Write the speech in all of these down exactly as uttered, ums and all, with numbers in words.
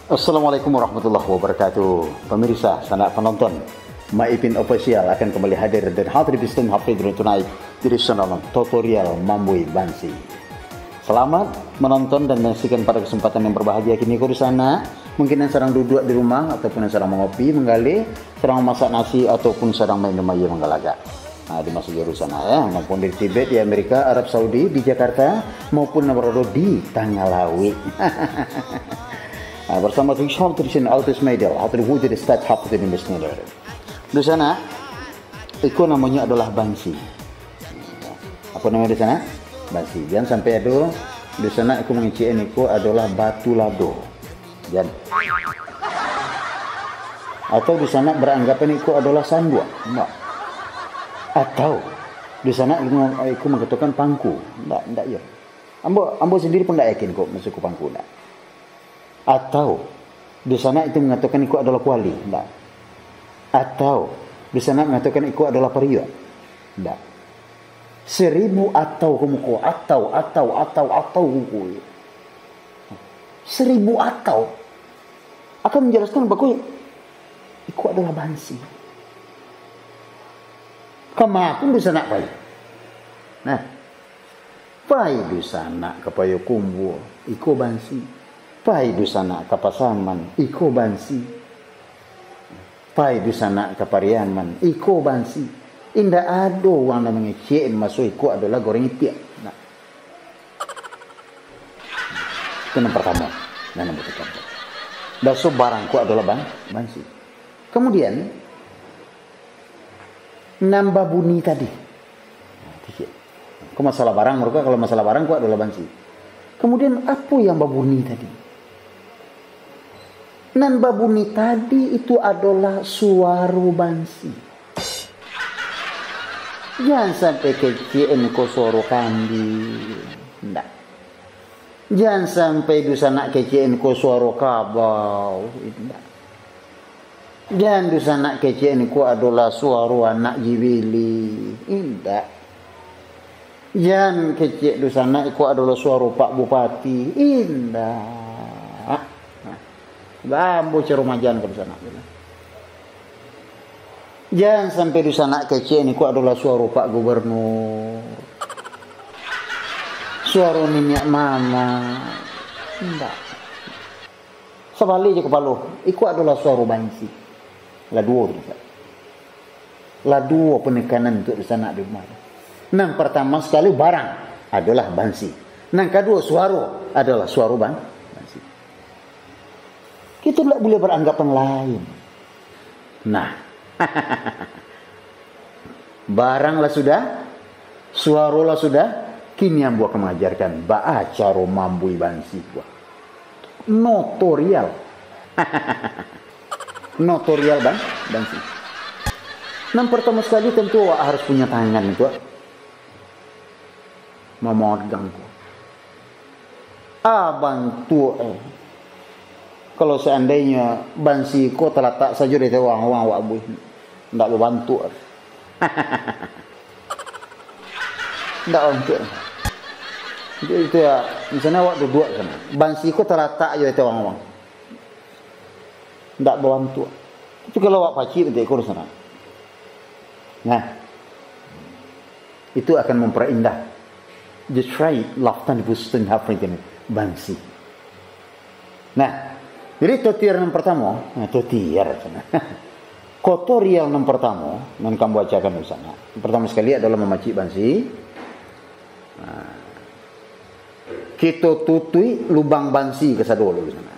Assalamualaikum warahmatullahi wabarakatuh. Pemirsa, sanak penonton, Mak Ipin Official akan kembali hadir dan hadir di sistem Hafidh Tunai di channel tutorial Mambui Bansi. Selamat menonton dan menyaksikan pada kesempatan yang berbahagia kini ko di sana. Mungkin yang sedang duduk di rumah ataupun yang sedang mengopi, menggaleh, sedang memasak nasi ataupun sedang minum aia manggalagak. Ha, di masa jauh sana, ya, maupun di Tibet, di Amerika, Arab Saudi, di Jakarta, maupun yang berada di tangah lauik. Ha, bersama Traditional Autis Media, atau di Wujud State Hub di Indonesia. Di sana, iko namanya adalah bansi. Apa nama di sana? Bansi. Jangan sampai ado di sana iko mangecek iko adalah batu lado. Jan. Atau di sana beranggapan iko adalah sanduak. Ndak. Atau di sana iko, iko mangatokan pangku. Ndak, ndak iyo. Ambo, ambo sendiri pun ndak yakin kok masuak ko pangku, ndak. Atau di sana itu mangatokan iko adalah kuali, ndak. Atau di sana mangatokan iko adalah pariuak. Ndak. Seribu atau ko muko, atau, atau, atau, atau ko muko. Seribu atau akan manjalaskan bako iko adalah bansi. Kama pun dunsanak pai. Nah, pai dunsanak ka Payokumbuah, iko bansi. Pai dunsanak ka Pasaman, iko bansi. Pai dunsanak ka Pariaman, iko bansi. Indak ado urang nan mangecek masuak iko adolah goreng itiak. Nah. Itu nan partamo. Nah, nan partamo. Baso barang ko adolah ban-, bansi. Kamudian, nan babuni tadi. Nah, kecek. Ko masalah barang, mako kalau masalah barang ko adolah bansi. Kamudian, apo yang babuni tadi? Nan babuni tadi itu adolah suaro bansi. Jan sampai kecek ko suaro kambiang. Ndak. Jan sampai dunsanak kecek ko suaro kabau. Indak. Jan dunsanak kecek ko adolah suaro anak jibili. Indak. Jan kecek dunsanak iko adolah suaro Pak Bupati. Indak. Nah, ambo caro majan ka dunsanak. Jan sampai dunsanak kecek iko adolah suaro Pak Gubernur. Suaro niniak mamak. Indak. Sabalik jo kapalo, iko adolah suaro bansi. Lah duo tu, Ustaz. Lah duo penekanan untuk dunsanak di rumah tu. Nan partamo sakali, barang adolah bansi. Nan kaduo, suaro adolah suaro ban-, bansi. Kito ndak buliah beranggapan lain. Nah, barang lah sudah, suaro lah sudah, kini ambo akan mangajarkan baa caro mambui bansi buah. Notorial. Notorial ban-, bansi. Nan partamo sakali, tantu awak harus punyo tangan tu, ah, mamagang ko. Ah, bantuak, eh. Kalau seandainyo bansi ko talatak sajo di ateh wang-wang, awak buih, ndak babantuak. Ndak babantuak. Jadi itu ya, misalnyo awak duduak di siko, bansi ko talatak jo di ateh wang-wang. Ndak babantuak. Tapi kalau awak pacik, bantuak ko di siko. Nah, itu akan memperindah. Just try it, laftan bustin hafritin bansi. Nah, jadi tutorial nan partamo, nah, tutorial, tutorial nan partamo, nan ka ambo bacakan di siko. Partamo sakali adolah mamacik bansi. Nah, kito tutuik lubang bansi kasadonyo di siko.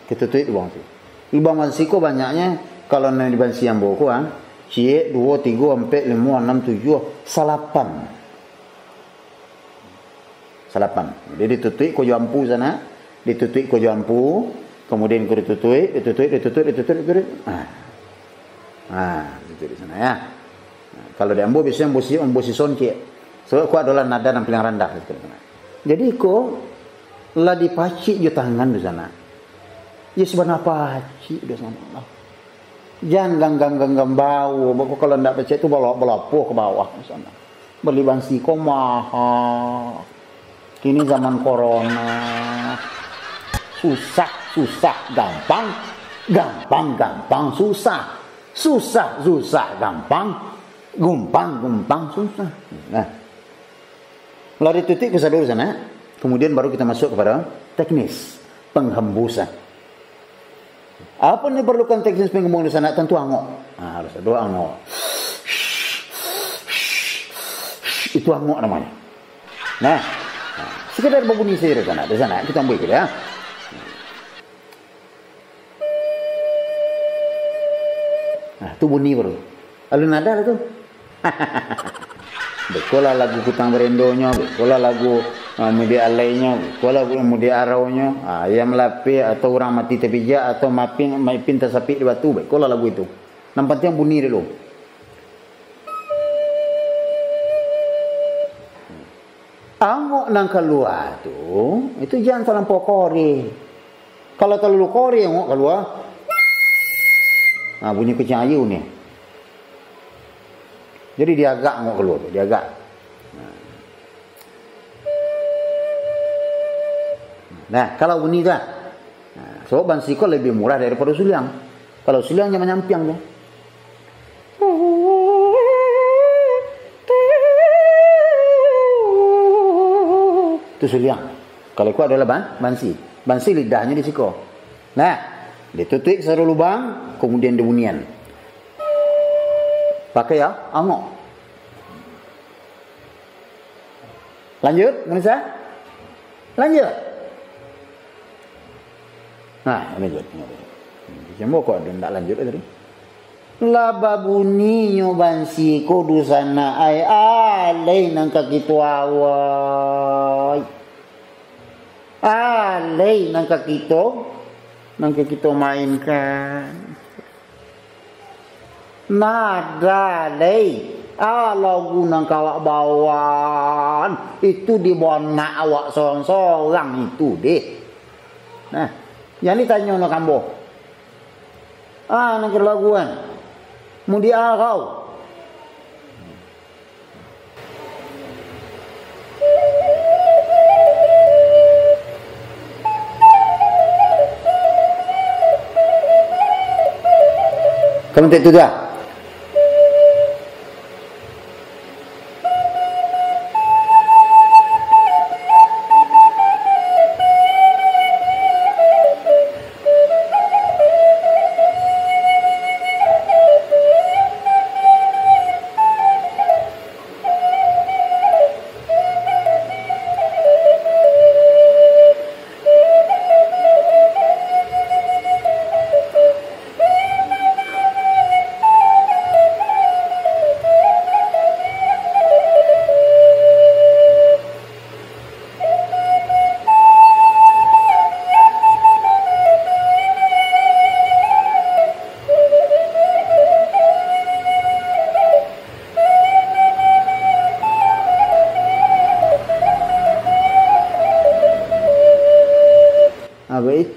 Kito tutuik lubang bansi. Lubang bansi ko banyaknyo, kalau nan di bansi ambo ko, ah, ciek, duo, tigo, ampek, limo, anam, tujuah, salapan. Salapan. Jadi ditutuik ko jo ampu di siko, ditutuik ko jo ampu, kamudian ko ditutuik, ditutuik, ditutuik, ditutuik, ditutuik. Ah. Ah, ditutuik di siko, ya. Nah, kalau di ambo biasonyo ambo si-, ambo sison ciek. Sabab ko adolah nada nan paling randah. Jadi ko lah dipacik jo tangan di siko. Ya, sabana pacik di siko. Jan ganggam-ganggam bawo, bako kalau ndak pacik tu bala-, balapuah ka bawah di siko. Bali bansi ko maha. Kini zaman corona. Susah, susah, gampang. Gampang, gampang, susah. Susah, susah, gampang. Gumpang, gumpang, susah. Nah. Lah ditutuik kasadonyo di siko, kemudian baru kita masuk kepada teknis penghembusan. Apa nan diperlukan teknis penghembusan di siko? Tantu angok. Ah, harus ado angok. Itu angok namonyo. Nah, nah, sekedar babunyi sajo di siko, di siko kita ambil dulu, ya. Nah, tu bunyi baru. Alun ado lah tu. Bekolah lagu Kutang Barendonyo, bekolah lagu, ah, Mudiak Alainyo, bekolah lagu Mudiak Araunyo, ah, Ayam Lapeh, atau Urang Mati Tapijak, atau Mapin, Maipin Tasapik di Batu, bekolah lagu itu. Nan pantiang bunyi dulu. Angok nan kalua tu, itu jan talampau koreh. Kalau talalu koreh angok kalua, nah, bunyi kuciang aia ni. Jadi diagak angok kalua tu, diagak. Nah, kalau bunyi tu lah. Nah, sabab bansi ko labiah murah daripado suliang. Kalau suliang jan manyampiang tu. Tu suliang. Kalau iko adolah ban-, bansi. Bansi lidahnyo di siko. Nah, ditutuik sado lubang, kamudian dibunyian. Pakai ya, angok. Lanjut, Manisa? Lanjut. Nah, lanjut. Cuma kok ndak lanjut tadi? Lah babunyinyo bansi ko di siko, ai, alai nan ka kito awai. Alai nan ka kito, nan ka kito mainkan. Nada lai, ah, lagu nan ka awak bawan, itu di banak awak sorang-sorang itu deh. Nah, jan ditanyo nak ambo. Ah, nan kiro lagu kan. Mudiak Arau. Kamu tak itu dah?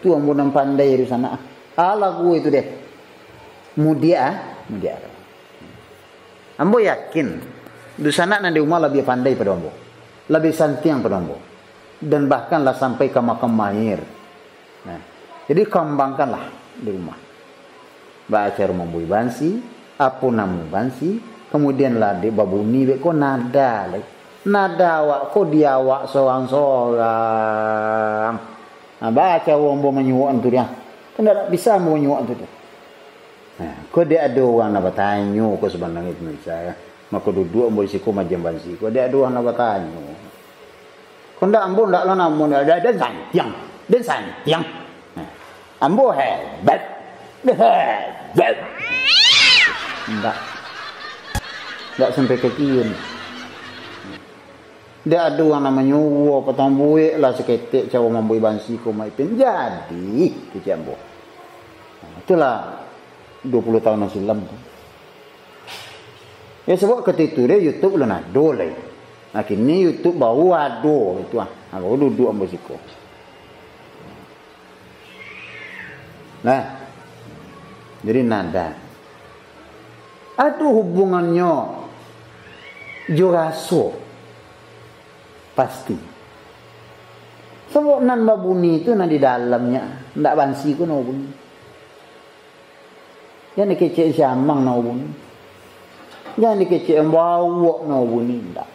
Tu ambo nan pandai dunsanak. Ah, lagu itu deh. Mudiak, ah, mudiak. Ambo yakin, dunsanak nan di rumah labiah pandai pado ambo. Labiah santiang pado ambo. Dan bahkan lah sampai ka makam mahir. Nah, jadi kambangkanlah di rumah. Baa caro mambuih bansi, apo namo bansi, kamudian lah dek babunyi beko nada lai. Nada awak ko di awak sorang-sorang. Nah, baa caro ambo manyuwok tu dia. Kan ndak bisa ambo manyuwok tu dia. Nah, ko dek ado urang nak batanyo ko sabananyo tu bisa. Mako duduak ambo di siko majian bansi. Ko dek ado urang nak batanyo. Ko ndak ambo ndak lah namo ndak, den santiang, den santiang. Nah, ambo hebat, hebat. Ndak, ndak sampai ka kiun. Ndak ado urang namonyo uwo patang buek lah saketek caro mambuek bansi ko Mak Ipin. Jadi, kecek ambo. Nah, itulah dua puluh tahun nan silam tu. Ya, sabab katiko itu deh YouTube alun ado lai. Nah, kini YouTube baru ado itu ah. Nah, baru duduak ambo siko. Nah, jadi nada. Ado hubungannyo jo raso. Pasti. Sabab nan babunyi tu nan di dalamnyo, ndak bansi ko nan babunyi. Jan dikecek siamang nan babunyi. Jan dikecek bawok nan babunyi, indak.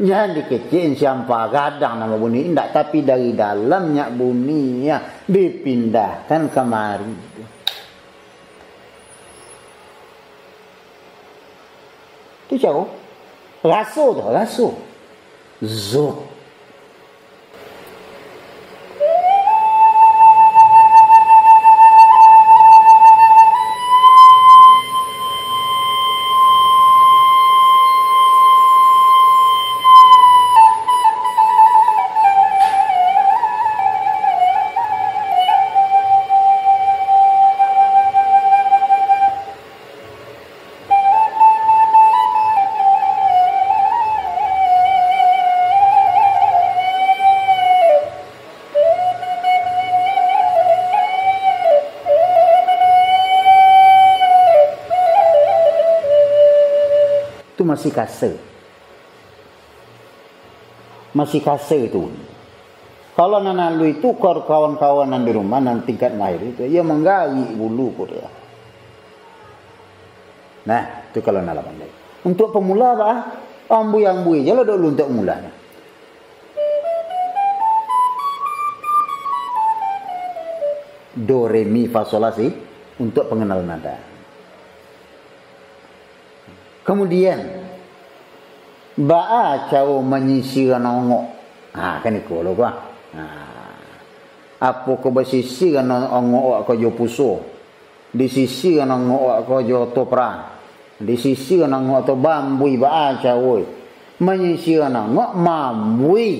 Jan dikecek siampa gadang nan babunyi, indak. Tapi dari dalam nyo bunyi, ya, dipindahkan kamari. Tu caro. Raso tu, raso. Zuh. Tu masih kasa. Masih kasa tu. Kalau nan alun itu, kor-, kawan-kawan nan di rumah, nan tingkat mahir itu, iyo manggarik bulu ko dia. Nah, tu kalau nan lah pandai. Untuak pamula, bah, ambui-ambui je lah dulu untuak pamula. Do, re, mi, fa, sol, la, si, untuak panganal nada. Kamudian, baa caro manyisiran ongok? Ha, kan iko lo ko. Ha. Apokoh basisiran ongok awak ko jo puso? Disisiran ongok awak ko jo topra? Disisiran ongok tu bambui, baa caro? Manyisiran ongok, mambui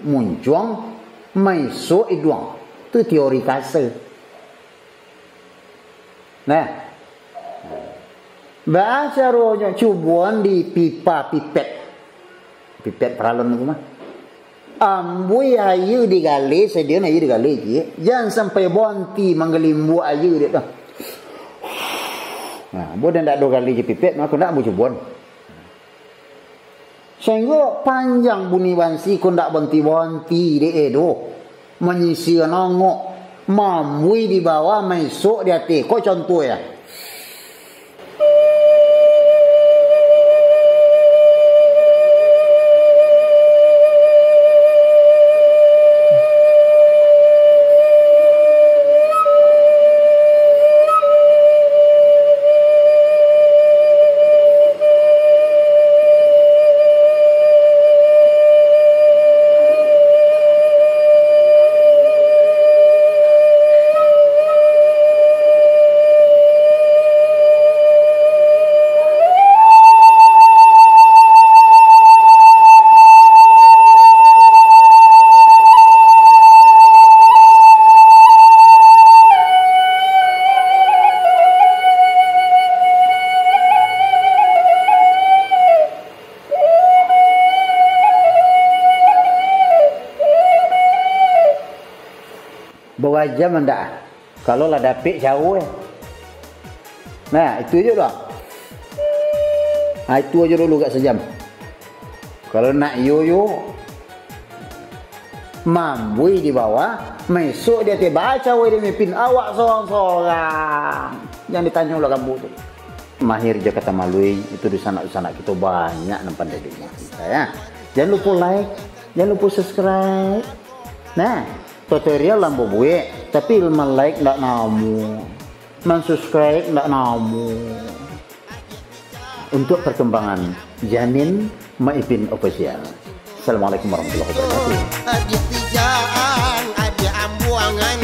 muncuang, maisok iduang. Tu teori kasa. Nah, baa caronyo, cuboan di pipa pipet. Pipet paralon tu mah. Ambui aia digaleh, sadian aia digaleh ciek. Jan sampai bonti manggalimbuak aia dek tu. Nah, ambo dah ndak ado galeh jo pipet, mako ndak ambo cuboan. Sainggo panjang bunyi bansi ko ndak bonti-bonti dek e doh. Manyisiran ongok, mambui di bawah, maisok di ateh. Ko contoh ya. Dua jam ndak. Kalau lah dapek caro, eh. Nah, itu aja lah. Nah, itu aja dulu agak sejam. Kalau nak iyo-iyo, mambui di bawah, maisok di ateh, baco weh di mipin awak sorang-sorang. Jan ditanyo lah kambuak tu. Mahir jo kata maluih, itu dunsanak-dunsanak kito banyak nan pandai dunia. Ya. Jan lupo like, jan lupo subscribe. Nah, tutorial ambo buek, tapi man-like ndak namuah, man-subscribe ndak namuah. Untuk perkembangan, Janin Maipin Official. Assalamualaikum warahmatullahi wabarakatuh. Adi tijaan, adi ambuangan.